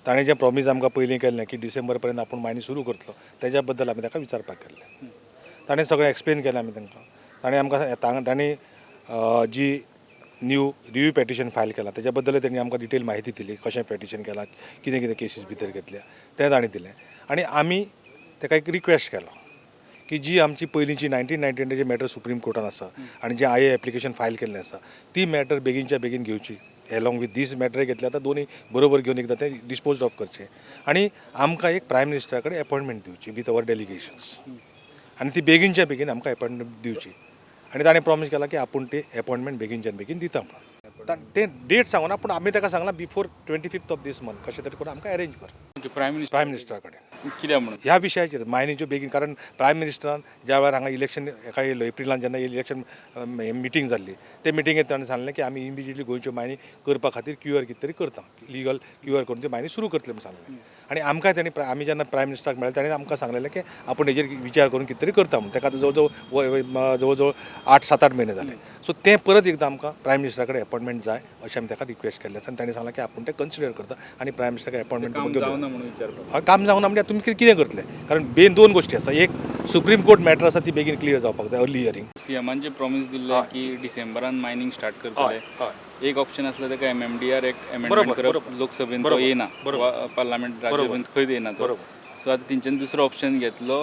ताणें जें प्रॉमीस आमकां पयलीं केल्लें की डिसेंबर पर्यंत आपूण मायनींग सुरू करतलो, तेज्या बद्दल आमी ताका विचारपाक गेल्ले. ताणें सगळें एक्सप्लेन केलें आमी तांकां. ताणें आमकां तांणी जी न्यू रिव्यू पेटिशन फायल केलां तेज्या बद्दलय तेणी आमकां डिटेल म्हायती दिली, कशें पेटिशन केलां, कितें कितें केसीस भितर घेतल्या तें ताणें दिलें. आनी आमी ताका एक रिक्वेस्ट केलो की जी आमची पयलींची 1999चें मॅटर सुप्रीम कोर्टान आसा आनी जे आय एप्लिकेशन फायल केल्लें आसा ती मॅटर बेगीनच्या बेगीन घेवची, एलॉंग विथ these matter घेतले आतां दोनूय बरोबर घेवन एकदां तें डिस्पोज ऑफ करचें आनी आमकां एक प्रायम मिनिस्टरा कडेन एपॉयंटमेंट दिवची विथ our delegations आनी ती बेगीनच्या बेगीन आमकां एपॉयंटमेंट दिवची. आनी ताणें प्रॉमीस केलां की आपूण ती एपॉयंटमेंट बेगीनच्यान बेगीन दिता म्हणून. तें डेट सांगूना, पूण आमी ताका सांगलां before 25th of this month कशें तरी करून आमकां अरेंज कर. Prime minister? प्रायम मिनिस्टरा कडेन. कित्याक म्हणून? ह्या विशयाचेर, मायनीच्यो बेगीन, कारण प्रायम मिनिस्टरान ज्या वेळार हांगा इलेक्शन हेका येयलो, एप्रिलान जेन्ना इलेक्शन मिटींग जाल्ली, ते मिटिंगेत ताणें सांगलें की आमी इमिजिएटली गोंयच्यो मायनी करपा खातीर क्युअर कितें तरी करता, लिगल क्युअर करून त्यो मायनी सुरू करतले म्हूण सांगलें. आनी आमकां ताणें, आमी जेन्ना प्रायम मिनिस्टराक मेळ्ळे, ताणें आमकां सांगलेलें की आपूण हेजेर विचार करून कितें तरी करता म्हूण. ताका आतां जवळ जवळ 8, 7, 8 म्हयने जाले. सो तें परत एकदां आमकां प्रायम मिनिस्टरा कडेन एपॉयंटमेंट जाय अशें आमी ताका रिक्वेस्ट केल्लें आसा. आनी ताणें सांगलें की आपूण तें कन्सिडर करता आनी प्रायम मिनिस्टराक एपॉयंटमेंट काम घेवन जावना म्हणून विचारपाक. हय, काम जावना म्हणजे तुमी कितें कितें करतले? कारण बेन दोन गोश्टी आसा. एक, सुप्रीम कोर्ट मॅटर आसा, ती बेगीन क्लियर जावपाक जाय, अर्ली हियरींग. सीएमान जे प्रॉमीस दिल्ले की डिसेंबरान मायनींग स्टार्ट करतले, एक ऑप्शन आसलो ताका एमएमडीआर एक अमेंडमेंट करप. लोकसभेन तो येना वा पार्लमेंट, राज्यसभेन खंयच येना तो. सो आतां तेंच्यांनी दुसरो ऑप्शन घेतलो.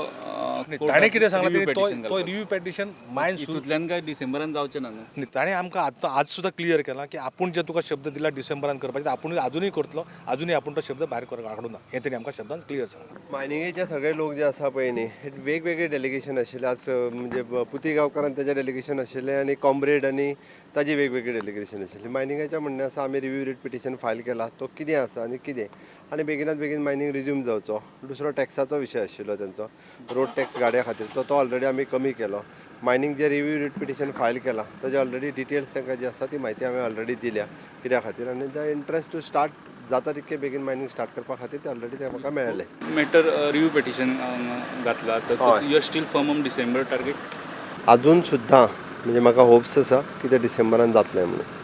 ताणें कितें सांगलां, तेणी तो तो रिव्यू पेटिशन मायन सुरू हितूंतल्यान काय डिसेंबरान जावचें ना न्हू? न्ही, ताणें आमकां आतां आज सुद्दां क्लियर केलां की आपूण जे तुका शब्द दिला डिसेंबरान करपाचें, आपूण अजुनूय करतलो, अजुनूय आपूण तो शब्द भायर काडूना, हें तेणी आमकां शब्दान क्लियर सांगलां. मायनिंगेचे सगळे लोक जे आसा पळय न्ही, हे वेगवेगळे डेलिगेशन आशिल्ले. आज म्हणजे पुती गांवकारान तेजें डेलिगेशन आशिल्लें आनी कॉम्रेड आनी ताजी वेगवेगळी डेलिगेशन आशिल्ली. मायनिंगाचें म्हणणें आसा, आमी रिव्यू रिट पिटिशन फायल केला, तो कितें आसा आनी कितें आनी बेगिनात बेगीन मायनींग रिज्यूम जावचो. दुसरो टॅक्साचो विशय आशिल्लो तेंचो, रोड टॅक्स गाडया खातीर, तो तो ऑलरेडी आमी कमी केलो. मायनींग जे रिव्यू रिट पिटिशन फायल केला ताजे ऑलरेडी डिटेल्स तांकां जी आसा ती म्हायती हांवें ऑलरेडी दिल्या कित्या खातीर आनी the interest to start जाता तितके बेगीन मायनींग स्टार्ट करपा खातीर ते ऑलरेडी ते म्हाका मेळ्ळें. मॅटर रिव्यू पिटिशन घातला तर हय. You are still firm on December target? अजून सुद्दां म्हणजे म्हाका होप्स आसा की ते डिसेंबरान जातलें म्हणून.